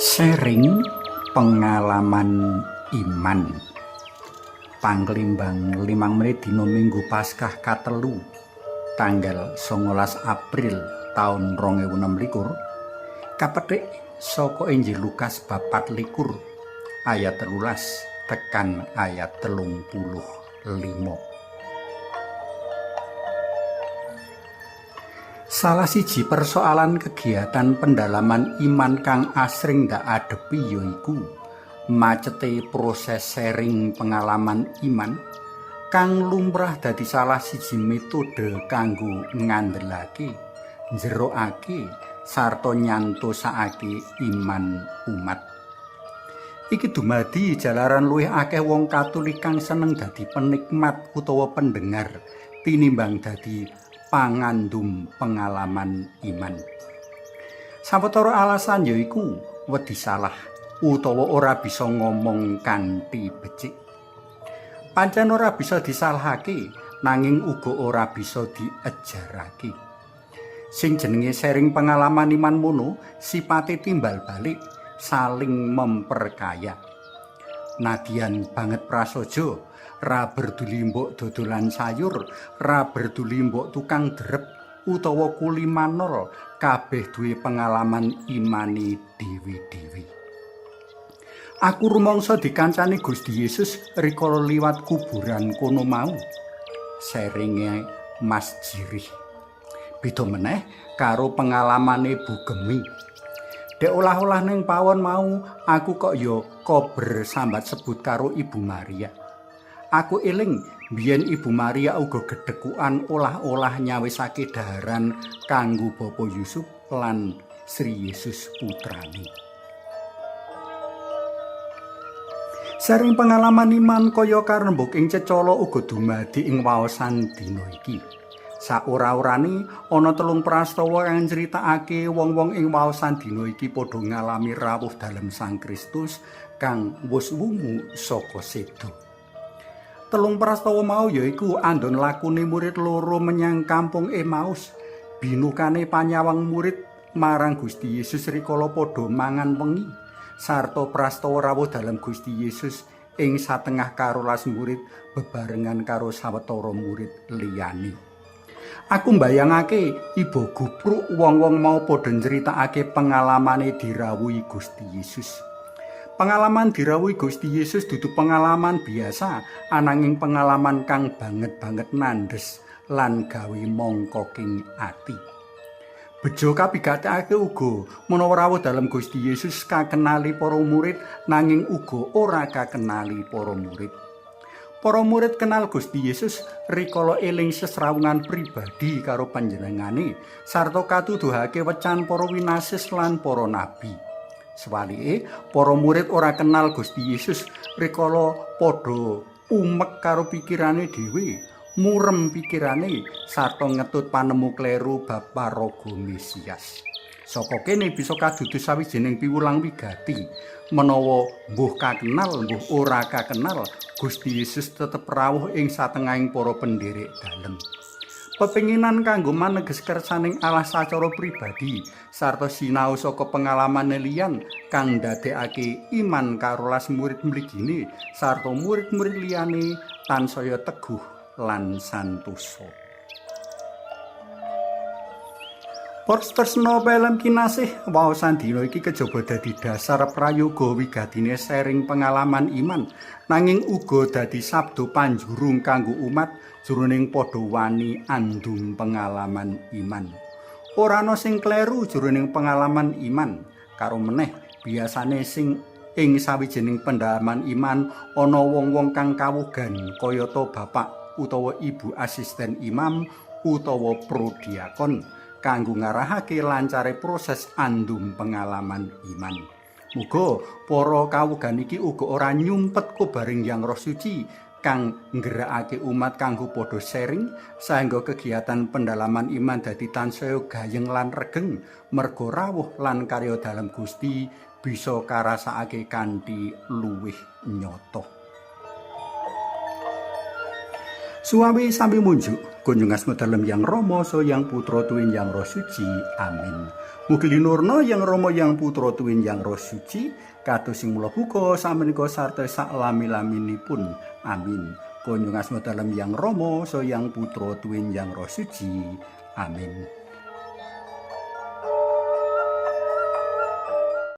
Sharing pengalaman iman. Panglimbang 5 menit dina Minggu Paskah katelu tanggal 19 April taun 2026 kapethik saka Injil Lukas bab 24 ayat 13 tekan ayat 35. Salah siji persoalan kegiatan pendalaman iman kang asring ndak adepi yaiku macete proses sharing pengalaman iman kang lumrah dadi salah siji metode kanggo ngandelake, njerokake sarta nyantosakake iman umat. Iki dumadi jalaran luwih akeh wong Katolik kang seneng dadi penikmat utawa pendengar tinimbang dadi pangandum pengalaman iman. Sawetara alasan yaiku wedi salah utawa ora bisa ngomong kanthi becik. Pancen ora bisa disalahake, nanging uga ora bisa diejarake. Sing jenenge sharing pengalaman iman mono sipate timbal balik, saling memperkaya. Nadyan banget prasaja, ra berduli mbok dodolan sayur, ra berduli mbok tukang drep utawa kuli manol, kabeh duwe pengalaman imane dewi-dewi. Aku rumangsa dikancani Gusti Yesus rikala liwat kuburan kono mau. Sharinge Mas Jirih. Beda meneh karo pengalamane Bu Gemi. Dek olah-olah ning pawon mau, aku kok ya kober sambat sebut karo Ibu Maria. Aku eling biyen Ibu Maria uga gedhekuan olah-olah nyawisake daharan kanggo Bapa Yusuf lan Sri Yesus putrane. Sharing pengalaman iman kaya karembuk ing cecala uga dumadi ing waosan dina iki. Saora-orane ana telung prastawa kang nyritakake wong-wong ing waosan dina iki padha ngalami rawuh dalem Sang Kristus kang wis wungu saka seda. Telung prastawa mau yaiku andon lakune murid loro menyang kampung Emmaus, binukane panyawang murid marang Gusti Yesus rikala padha mangan wengi, sarta prastawa rawuh dalem Gusti Yesus ing satengah 12 murid bebarengan karo sawetara murid liyane. Aku mbayangake iba gupruk wong-wong mau padha nyritakake pengalamane dirawuhi Gusti Yesus. Pengalaman dirawuhi Gusti Yesus dudu pengalaman biasa, ananging pengalaman kang banget-banget nandhes lan gawe mongkoking ati. Bejo kapigatake uga menawa rawuh dalem Gusti Yesus kakenali para murid, nanging uga ora kakenali para murid. Para murid kenal Gusti Yesus rikala eling sesrawungan pribadi karo panjenengane sarta katuduhake wecan para winasis lan para nabi. Sewalike, para murid ora kenal Gusti Yesus rikala padha umek karo pikirane dhewe, murem pikirane sarta ngetut panemu kleru bab paraga Mesias. Saka kene bisa kadudu sawijining piwulang wigati menawa mbuh kakenal mbuh ora kakenal, Gusti Yesus tetep rawuh ing satengahing para penderek dalem. Pepinginan kanggo maneges kersaning Allah sacara pribadi sarta sinau saka pengalaman liyan kang ndadekake iman 12 murid mligine sarta murid-murid liyane tansaya teguh lan santosa. Para tresna pelem kinasih, waosan dina iki kejaba dadi dasar prayoga wigatine sharing pengalaman iman, nanging uga dadi sabda panjurung kanggo umat jroning padha wani andum pengalaman iman. Ora ana sing kleru jroning pengalaman iman, karo meneh biasane sing ing sawijining pendalaman iman ana wong-wong kang kawugan kayata bapak utawa ibu asisten imam utawa prodiakon kanggo ngarahake lancare proses andum pengalaman iman. Muga para kawugan iki uga ora nyumpet kobaring Hyang Roh Suci kang nggerakake umat kanggo padha sharing saengga kegiatan pendalaman iman dadi tansaya gayeng lan regeng merga rawuh lan karya dalem Gusti bisa karasakake kanthi luwih nyata. Suawi sami munjuk kunjung asma dalem Yang Rama saha Yang Putra tuwin Yang Roh Suci. Amin. Mugi linurna Yang Rama Yang Putra tuwin Yang Roh Suci kados sing mula buka samenika sarta saklami-laminipun. Amin. Kunjung asma dalem Yang Rama saha Yang Putra tuwin Yang Roh Suci. Amin.